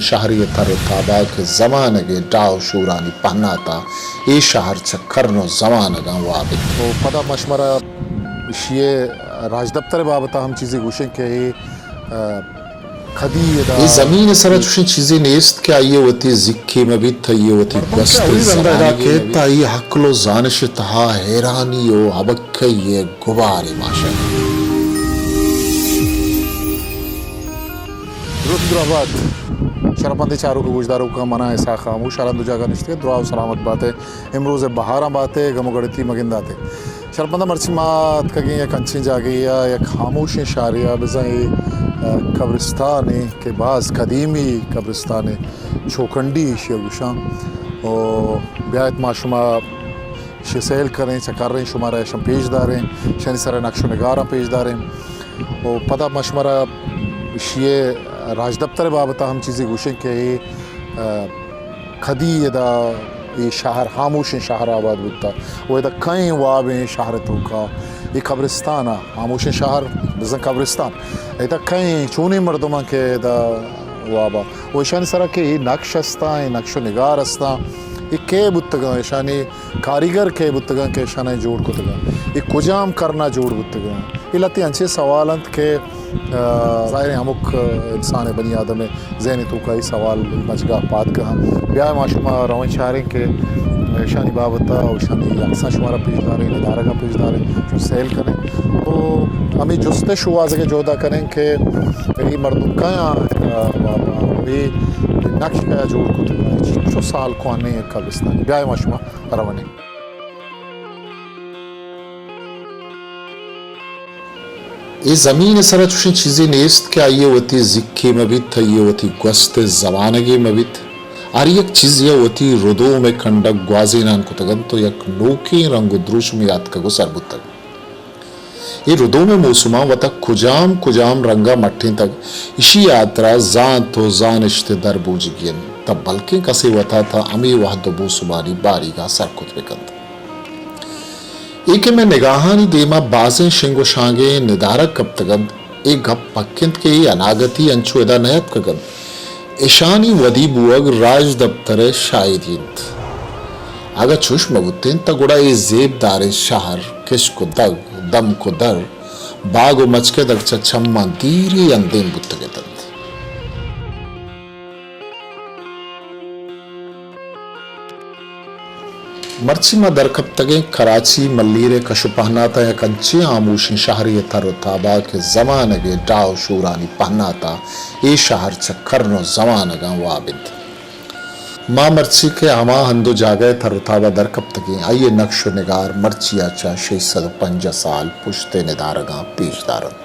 شہرے ءِ تر ءُ تاب ءَ کہ زمانگ ءِ ڈاہ ءُ شورانی پہنات ءَ اے شہر چہ کرن ءُ زمانگاں واب انت۔ ءُ پدا ما شمارا ایشی ءِ راجدپتر ءِ بابت ءَ ہم چیزے گوشیں کہ اے، آ، کدی ادا اے زمین ءِ سرا چوشیں چیزے نیست کہ آئی ءَ وتی زیکے مہ بیت، آئی ءَ وتی گوست ءِ زمانگے مہ بیت۔ آئی ءِ عقل ءُ زانش ءِ تہا حیرانی ءُ ہبکہی ءِ گبارے ماشاں۔ درست دراہ بات شرپمندیں چاروک ءُ گوشداروکاں، من آں اسحاق خاموش، ہر ہند ءُ جاگہ نشتگ ئے، دراہ ءُ سلامت بات ئے، امروز ءِ بہاراں بات ئے، گم ءُ گڑتی مہ گندات ئے۔ شرپمنداں، مرچی ما اتکگیں یک انچیں جاگہے ءَ، یک ہاموشیں شہرے ءَ، بزاں اے، آ، قبرستانے کہ باز قدیمی قبرستانے، چوکنڈی ایشی ءَ گوشاں۔ ءُ بیایت ما شما ایشی ءَ سیل کنیں، چکریں، شمارا ایشاں پیش داریں، ایشانی سرا نقش ءُ نگاراں پیش داریں۔ ءُ پدا ما شمارا ایشی ءِ راجدپتر ءِ بابت ءَ ہم چیزے گوشیں کہ اے، آ، کدی ادا اے شہر، ہاموشیں شہر آباد بوتگ ءُ ادا کئیں وابیں شہر ءِ توکا اے قبرستان ءَ، ہاموشیں شہر بزاں قبرستان، ادا کئیں چونیں مردماں کہ ادا واب ءَ ءُ ایشانی سرا کہ اے نقش استاں، اے نقش ءُ نگار استاں، اے کئے بوتگاں، ایشانی کاریگر کئے بوتگاں کہ ایشاناں جوڑ کتگاں، اے کجام کرن ءَ جوڑ بوتگاں؟ اے لہتیں انچیں سوال انت کہ، آ، ظاہر ایں ہمک انسان ءِ، بنی آدم ءِ ذہن ءِ توکا اے سوال بچگاہ پاد کاں۔ بیائے ما شما رویں چاریں کہ ایشانی بابت ءَ ءُ ایشانی عکساں شمارا پیش داریں، ندارگاں پیش داریں، چون سیل کنیں۔ تو ہمے جست ءِ شوہازگ ءِ جہد ءَ کنیں کہ اے مردم کئے آں، آ، آ، اے نقش کئے جوڑ کتگ، چنچو سال کوہنیں یک قبرستانے۔ بیائے ما شما روانیں۔ اے زمین ءِ سرا چوشیں چیزے نیست کہ آئی ءَ وتی زیکے مہ بیت، آئی ءَ وتی گوست ءِ زمانگے مہ بیت۔ ہر یک چیزے ءَ وتی ردوم ءِ کنڈگ گوازینان کتگ انت ءُ یک نوکیں رنگ ءُ دروشمے آتکگ ءُ سر بوتگ۔ اے ردوم ءِ موسماں وتا کجام کجام رنگ ءَ مٹینتگ، ایشی ءِ ہاترا زانت ءُ زانشت ءِ در بوجگی انت، تہ بلکیں کسے وتا تہ ہمے وہد ءُ موسمانی باریگ ءَ سر کت بہ کنت۔ اے کہ مئے نگاہانی دیما بازیں شنگ ءُ شانگیں ندارگ کپتگ انت، اے گپ پک انت کہ اے اناگتی انچو ادا نیاتکگ انت۔ اشانی ودی بوہگ راجدپتر ءِ شاہدی انت۔ اگاں چوش مہ بوتیں، تہ گڑا اے زیبداریں شہر، کشک ءُ دگ، دمک ءُ در، باگ ءُ مچکدگ چہ چماں دیری اندیم بوتگ اتنت۔ مرچی ما درکپتگیں کراچی ملیر ءِ کش ءُ پہناتاں، یک انچیں ہاموشیں شہرے ءِ تر ءُ تابا کہ زمانگ ءِ ڈاہ ءُ شورانی پہناتا اے شہر چہ کرن ءُ زمانگاں واب انت۔ ما مرچی کہ ہما ہند ءُ جاگہ ءِ تر ءُ تابا درکپتگیں، آئی ءِ نقش ءُ نگار مرچی ءَ چہ شش سد ءُ پنجاہ سال پشت ءِ ندارگاں پیش دارنت۔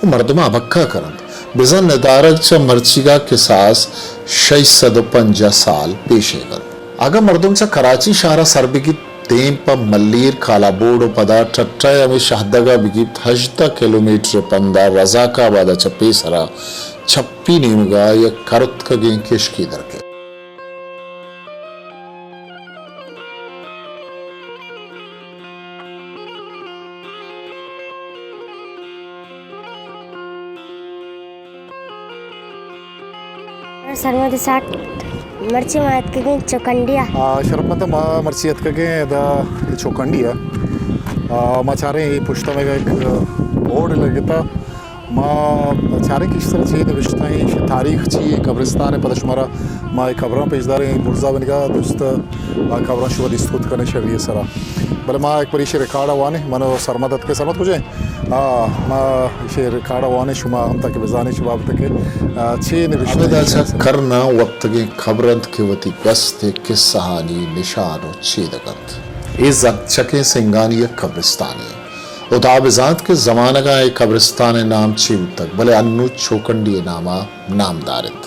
ءُ مردماں ہبکہ کننت۔ بزاں ندارگ چہ مرچیگا کساس شش سد ءُ پنجاہ سال پیشیگ انت۔ اگاں مردم چہ کراچی شہرا سر بگیپت، دیم پہ ملیر، کالابوڑ ءُ پدا ٹٹا ءِ ہمے شہدگا بگیپت، ہژدہ کلومیٹر ءِ پندا رزاک آبادا چہ پیسرا چپی نیمگا یک کرتکگیں کشکے درکیت۔ سرمد ساٹ، مرچی ما اتکگیں چوکنڈیا۔ آ، شرپمند، ما مرچی اتکگیں ادا چوکنڈیا۔ آ، ما چاریں اے پشتا مئیگا یک بورڈ لگتا۔ ما چاریں کہ ایشی سرا چے نبشتہ ایں، ایشی تاریخ چی ایں، قبرستان ءِ، پدا شمارا ما اے قبراں پیش داریں، برزا بنگا درست آ قبراں شما دیست کت کنے شری ءِ سرا۔ بلے ما یک بری ایشی ریکارڈ ءَ وانیں، من ءُ سرمد اتکیں، سرمد کجا ایں؟ آ، ما ایشی ریکارڈ ءَ وانیں، شما ہم تاکہ بزانیں چی بابت کہ، آ، چے نبشتہ ایں۔ ابدا چہ کرناں وپتگیں قبر انت کہ وتی گوست ءِ قصہانی نشان ءُ چیدگ انت۔ اے زرد چکیں سنگانی یک قبرستانے۔ ہدا بزانت کہ زمانگاں اے قبرستان ءِ نام چے بوتگ، بلے انوں چوکنڈی ءِ نام ءَ نامدار انت۔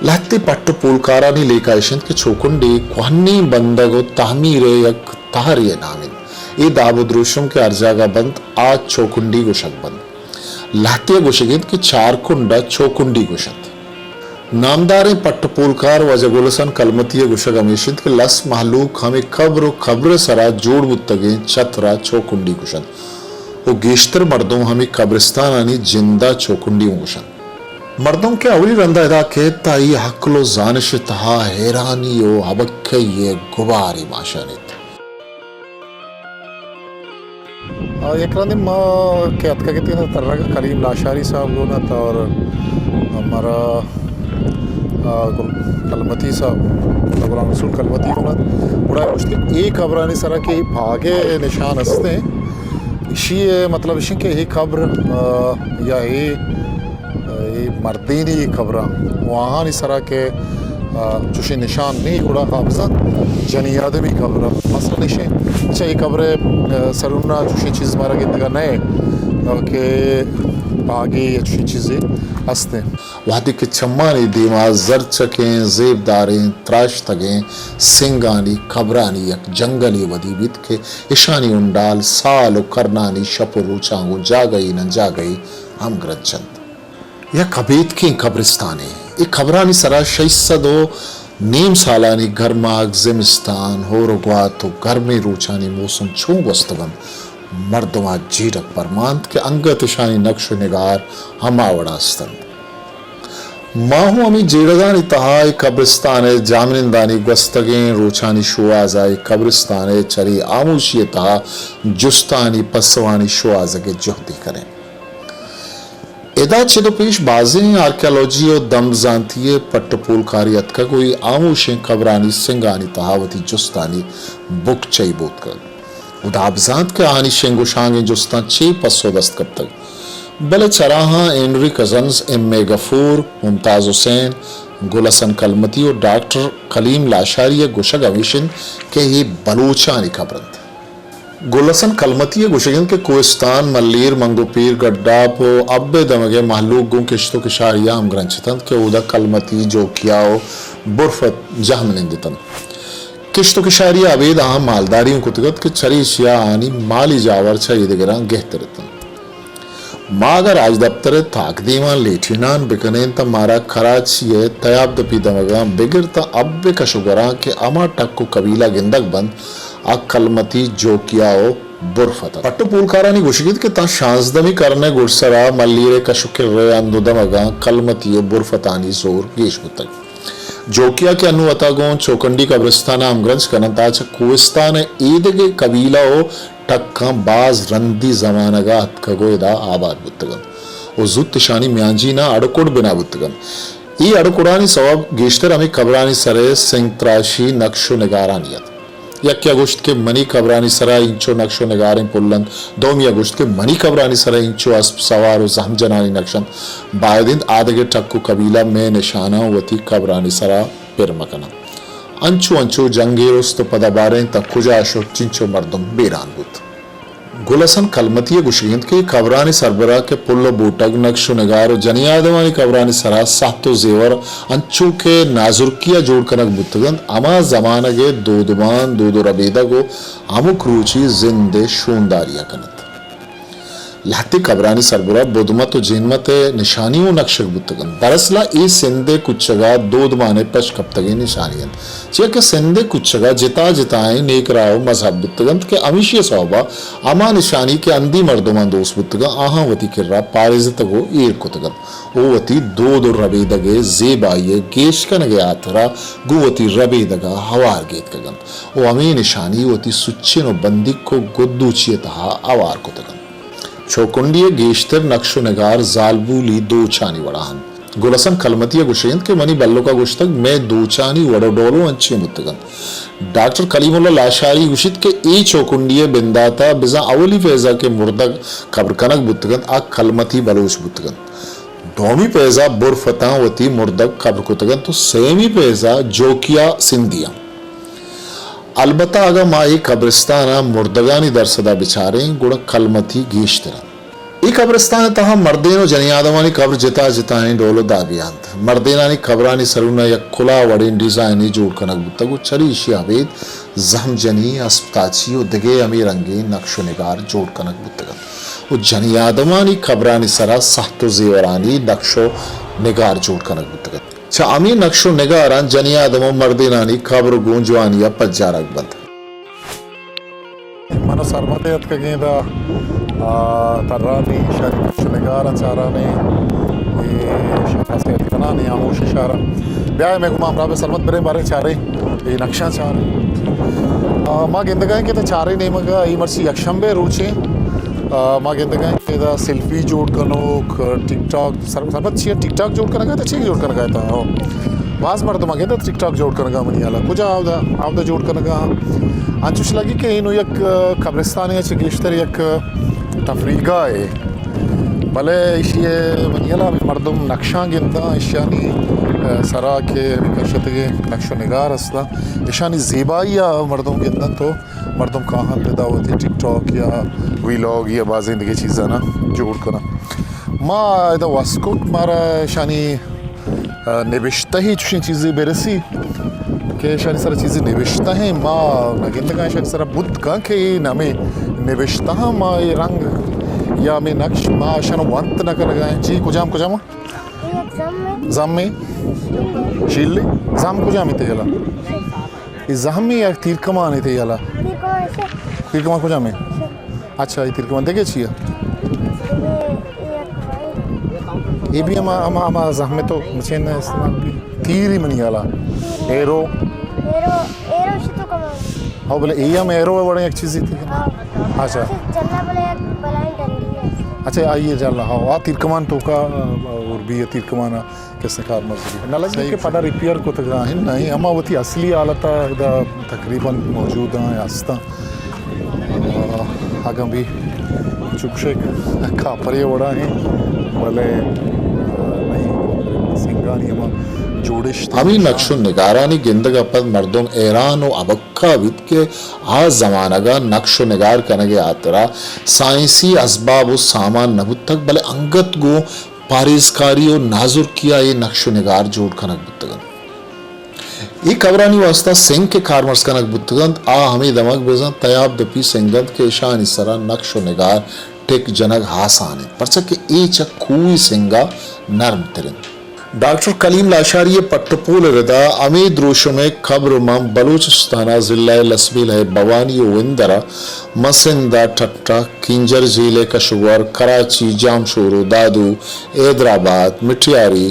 لہتے پٹ ءُ پولکارانی لیکہ اش انت کہ چوکنڈی کوہنیں بندگ ءُ تہمیر ءِ یک تہرے ءِ نام انت۔ اے داب ءُ دروشم کہ ہر جاگہ بنت، آ چوکنڈی گوشگ بنت۔ لہتے ءَ گوشگ انت کہ چارکنڈ ءَ چوکنڈی گوشنت۔ نامداریں پٹ ءُ پولکار واجہ گل حسن کلمتی ءِ گوشگ ہمیش انت کہ لس مہلوک ہمے قبر ءُ قبر ءِ سرا جوڑ بوتگیں چتر ءَ چوکنڈی گوشنت ءُ گیشتر مردم ہمے قبرستانانی جند ءَ چوکنڈی اوں گوشنت۔ مردم کہ اولی رندا ادا کیت، تہ آئی عقل و زانش تہا حیرانی و ہبکہی ء گبارے ماشانیت۔ آ، یک رندے ما کہ اتکگ اتیں ترگ کلیم لاشاری صاحب گون ات اور ہمارا، آ، گل-، کلمتی صاحب، غلام رسول کلمتی گون ات۔ گڑا گوشت کہ اے قبرانی سرا کہ اے پاگے نشان ہستیں، اشی مطلب اشیں کہ اے قبر، آ، یا اے اے مردینی قبر ء و آہانی سرا کہ، آ، چوشیں نشان نی، گڑا قابضاں جنی آدمی قبر ء۔ مثلاً ایشیں چہ اے قبر ء، آ، سرون ء چوشیں چیز مارا گندگا نئے، آ، کہ پاگے یا چوشیں چیزے ہستیں۔ وہدے کہ چمانی دیما زرچکیں، زیبداریں، تراشتگیں سنگانی قبرانی یک جنگلے ودی بیت کہ اشانی ہنڈال سال و کرنانی شپ و روچاں گوں جاگہے نہ جاگہے ہمگرنچ انت۔ یک ابیتکیں قبرستانے۔ اے قبرانی سرا شش سد و نیم سالانی گرماگ، زمستان، ہور و گوات و گرمیں روچانی موسم چون گوستگ انت، مردماں جیڑگ پرمانت کہ انگت اشانی نقش و نگار ہما وڑا است انت۔ ما ہوں ہمے جیڑگانی تہا اے قبرستان ء جاہمنندانی گوستگیں روچانی شوہاز ء اے قبرستان ء چرے ہاموشی ء تہا جستانی پسوانی شوہازگ ء جہدے کنیں۔ ادا چد و پیش بازیں آرکیالوجی و دمبزانتی ء پٹ و پولکارے اتکگ و اے ہاموشیں قبرانی سنگانی تہا وتی جستانی بکچہ ئی بوتکگ و داب زانت کہ آہانی شنگ و شانگیں جستاں چے پسو دست کپتگ۔ بلے چراہاں ہنری کزنز، ایم اے غفور، ممتاز حسین، گل حسن کلمتی و ڈاکٹر کلیم لاشاری ء گوشگ ہمیش انت کہ اے بلوچانی قبر انت۔ گل حسن کلمتی ء گوشگ انت کہ کوہستان، ملیر، منگو پیر، گڈاپ و اب ء دمگ ء مہلوک گوں کشت و کشاری ء ہمگرنچ اتنت کہ اودا کلمتی، جوکیا و برفت جہمنند اتنت۔ کشت و کشاری ء ابید آہاں مالداری اوں کتگ ات کہ چریشی ء آہانی مالی جاور چہ ایدگراں گہتر اتنت۔ ما اگاں راجدپتر ء تاکدیماں لیٹینان بکنیں تہ مارا کراچی ء تیاب دپی دمگاں بگر تاں اب ء کش و گوراں کہ ہما ٹک و قبیلہ گندگ بنت، آ کلمتی، جوکیا و برفت انت۔ پٹ و پولکارانی گوشگ انت کہ تاں شانزدہمی کرن ء گڈسرا ملیر ء کش و کر ء ہند و دمگاں کلمتی و برفتانی زور گیش بوتگ۔ جوکیا کہ انوں وتا گوں چوکنڈی قبرستان ء ہمگرنچ کن انت، آ چہ کوہستان ء ایدگہ قبیلہ و ٹکاں باز رندی زمانگ ء اتکگ و ادا آباد بوتگ انت و زوت اشانی میانجین ء اڑ و کڑ بنا بوتگ انت۔ اے اڑ و کڑانی سوب گیشتر ہمے قبرانی سر ء سنگ تراشی نقش و نگارانی ات۔ یکے ء گوشت کہ منی قبرانی سرا اینچو نقش و نگاریں پل انت، دومی ء گوشت کہ منی قبرانی سرا اینچو اسپ سوار و زہم جنانی نقش انت۔ باید انت آدگہ ٹک و قبیلہ مئے نشاناں وتی قبرانی سرا پر مہ کناں۔ انچو انچو جنگے رست و پدا باریں تاں کجا شت، چنچو مردم بیران بوت۔ گل حسن کلمتی ء گوشگ انت کہ اے قبرانی سربرا کہ پل و بوٹگ، نقش و نگار و جنی آدمانی قبرانی سرا سہت و زیور انچو کہ نازرکی ء جوڑ کنگ بوتگ انت، ہما زمانگ ء دودمان، دود و ربیدگ و ہمک روچی زند ء شونداری ء کن انت۔ لہتے قبرانی سربرا بدمت و جینمت ء نشانی اوں نقشگ بوتگ انت۔ دراصل ء اے سندھ ء کچگ ء دودمان ء پش کپتگیں نشانی انت۔ چیا کہ سندھ ء کچگ ء جتا جتائیں نیک راہ و مذہب بوتگ انت کہ ہمیشی ء سوب ء ہما نشانی کہ ہندی مردماں دوست بوتگ انت، آہاں وتی کرا پاریزتگ و ایر کتگ انت و وتی دود و ربیدگ ء زیبائی ء گیش کنگ ء ہاترا گوں وتی ربیدگ ء ہوار گیتکگ انت و ہمے نشانی وتی سچن و بندیک و گدوچی ء تہا ہوار کتگ انت۔ چوکنڈی ء گیشتر نقش و نگار زالبولی دوچانی وڑا انت۔ گل حسن کلمتی ء گوشگ انت کہ منی بلک ء گوشتگ، مئے دوچانی وڑ و ڈولو انچیں بوتگ انت۔ ڈاکٹر کلیم اللہ لاشاری گوشیت کہ اے چوکنڈی ء بندات ء بزاں اولی پیز ء کہ مردگ قبر کنگ بوتگ انت، آ کلمتی بلوچ بوتگ انت۔ دومی پیز ء برفتاں وتی مردگ قبر کتگ انت و سیمی پیز ء جوکیا سندھیاں۔ البتہ اگاں ما اے قبرستان ء مردگانی درسد ء بچاریں، گڑا کلمتی گیشتر انت۔ اے قبرستان ء تہا مردین و جنی آدمانی قبر جتا جتائیں ڈول و دابی انت۔ مردینانی قبرانی سرون ء یک کلاہ وڑیں ڈیزائنے جوڑ کنگ بوتگ و چریشی ء ابید زہم جنی، اسپتاچی و دگہ ہمے رنگیں نقش و نگار جوڑ کنگ بوتگ انت و جنی آدمانی قبرانی سرا سہت و زیورانی نقش و نگار جوڑ کنگ بوتگ انت۔ چہ ہمے نقش و نگاراں جنی آدم و مردینانی قبر گوں جوانی ء پجارگ بنت۔ من سرمد ء اتکگیں دا، آ، ترانی شری نقش و نگاراں چارانی، اے شہباز خیر کنان یا ہوش اشارہ۔ بیا مئے گوما ہمراہ بے سرمت بریں باریں چاریں، اے نقشاں چاریں۔ آ، ما گندگا ایں کہ تا چاریں نیمگا، اے مرچی یکشنبے روچیں۔ آ، ما گندگا ایں کہ دا سیلفی جوڑ کنوک، ٹک ٹاک، سر-، سرمت چیا ٹک ٹاک جوڑ کنگا تا چی جوڑ کنگا تا؟ ہو۔ باز مردم گندا ٹک ٹاک جوڑ کنگا منی حالا۔ کجا آودا، آودا جوڑ کنگا؟ انچوش لگی کہ اینو یک، آ، قبرستانے چہ گیشتر یک تفریح گاہ اے۔ بلے ایشی ء منی ہیال ء مردم نقشاں گنداں، ایشانی، ء، سرا کہ ہمے کشتگیں نقش و نگار ہستاں، ایشانی زیبائی ء مردم گندنت و مردم کاہنت ادا وتی ٹک ٹاک یا ویلاگ یا بازیں دگہ چیزاناں جوڑ کناں۔ ما ادا وس کت مارا ایشانی ء، نبشتہ ہی چوشیں چیزے برسی کہ ایشانی سرا چیزے نبشتہ ہیں، ما نہ گندگا ایشانی سرا بوت کن کہ اے نمے نبشتہ ہاں، ما اے رنگ یا ہمے نقش ما اشان ونت نہ کنگا ہیں۔ جی، کجام، کجام؟ یہ ایک زم ہے۔ زم ہے؟ شیل ہے؟ زم کجام ہے تیلا؟ یہ زہمی یا تیرکمان ہے تیلا؟ تیرکمان ہے۔ تیرکمان کجام ہے؟ اچھا، اے تیر کمان دگہ چی ء؟ اے بھی ہما، ہما، ہما زہمے تو مچین استعمال بھی۔ تیر ہی منی حالا۔ ایرو۔ ایرو، ایرو شی تو کمان۔ ہاں، بلے اے ہم ایرو ء وڑیں یک چیزے تھی۔ ہاں۔ اچھا۔ جلا بلے یک بلائیں ڈنڈی ہے۔ اچھا، آئیے جلا، ہاں، آ تیر کمان ٹوکا، اور بھی تیر کمان۔ کسے کارمرز بی نہ لگی کہ پدا ریپیئر کتگا ہیں، نہیں، ہما وتی اصلی حالت ء ادا تقریباً موجود ہیں، ہستاں۔ آ، اگاں بھی چکشے کاپرے وڑا ہیں، بلے، آ، نہیں، سنگانی ہما جوڑش۔ ہمے نقش و نگارانی گندگ ء پد مردم حیران و ابکہ بیت کہ آ زمانگ ء نقش و نگار کنگ ء ہاترا سائنسی ازباب و سامان نہ بوتگ، بلے انگت گوں پاریزکاری و نازرکی ء اے نقش و نگار جوڑ کنگ بوتگ انت۔ اے قبرانی واسطہ سنگ کہ کارمرز کنگ بوتگ انت، آ ہمے دمگ بزاں تیاب دپی سنگ انت کہ اشانی سرا نقش و نگار ٹک جنگ آسان انت، پرچا کہ اے چہ کوہی سنگ ء نرم تر انت۔ ڈاکٹر کلیم لاشاری ء پٹ و پول ء ردا ہمے دروشم ء قبر من بلوچستان ء ضلع لسبیلہ ء بھوانی و وندر ء من سندھ ء ٹھٹہ، کینجر جھیل ء کشور، کراچی، جامشورو، دادو، حیدرآباد، مٹیاری،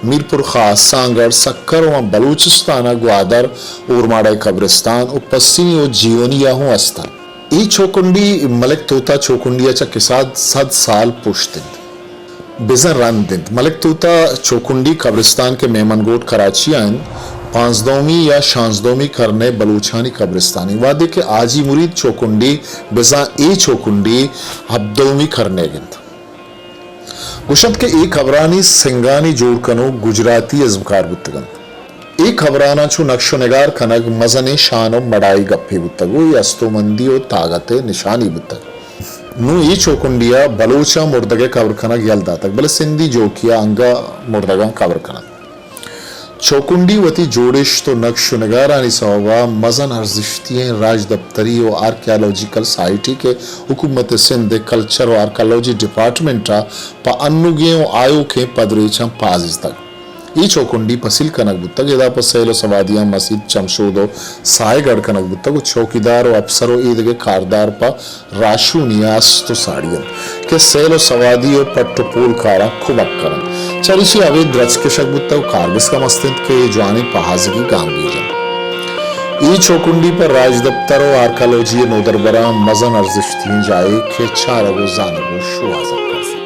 میرپورخاص، سانگڑ، سکر و من بلوچستان ء گوادر، اورماڑہ ء قبرستان و پسنی و جیونی ء ہوں استن۔ اے چوکنڈی ملک توتا چوکنڈی ء چہ کساد صد سال پشت انت۔ بزاں رند انت۔ ملک توتا چوکنڈی قبرستان کہ میمن گوٹ کراچی ء انت، پانزدہمی یا شانزدہمی کرن ء بلوچانی قبرستانی۔ وہدے کہ حاجی مرید چوکنڈی بزاں اے چوکنڈی ہبدہمی کرن ء انت۔ گوشنت کہ اے قبرانی سنگانی جوڑ کنوک گجراتی ازمکار بوتگ انت۔ اے قبراناں چو نقش و نگار کنگ مزنیں شان و مڑائی گپے بوتگ و اے استومندی و تاگت ء نشانی بوتگ۔ نوں اے چوکنڈی ء بلوچاں مردگ ء قبر کنگ یل داتگ، بلے سندھی جوکی ء انگہ مردگاں قبر کنگ۔ چوکنڈی وتی جوڑشت و نقش و نگارانی سوب ء مزن ارزشتی ئیں راجدپتری و آرکیالوجیکل سائیٹی کہ حکومت سندھ ء کلچر و آرکیالوجی ڈیپارٹمنٹ ء پہ انوگیں و آیوکیں پدریچاں پھازیتگ۔ اے چوکنڈی پسیل کنگ بوتگ، ادا پہ سیل و سوادیاں مسیت، چمشود و ساہگ اڈ کنگ بوتگ و چوکیدار و اپسر و ایدگہ کاردار پہ راہشونی ء است و ساڑی انت کہ سیل و سوادی و پٹ و پول کاراں کمک کن انت۔ چریشی ء ابید درچک کشگ بوتگ و کارگس ہم است انت کہ اے جوانیں پہازگی گامگیج انت۔ اے چوکنڈی پہ راجدپتر و آرکیالوجی ء نودربراں مزن ارزشتی ئیں جاہے کہ چارگ و زانگ و شوہازگ کنت۔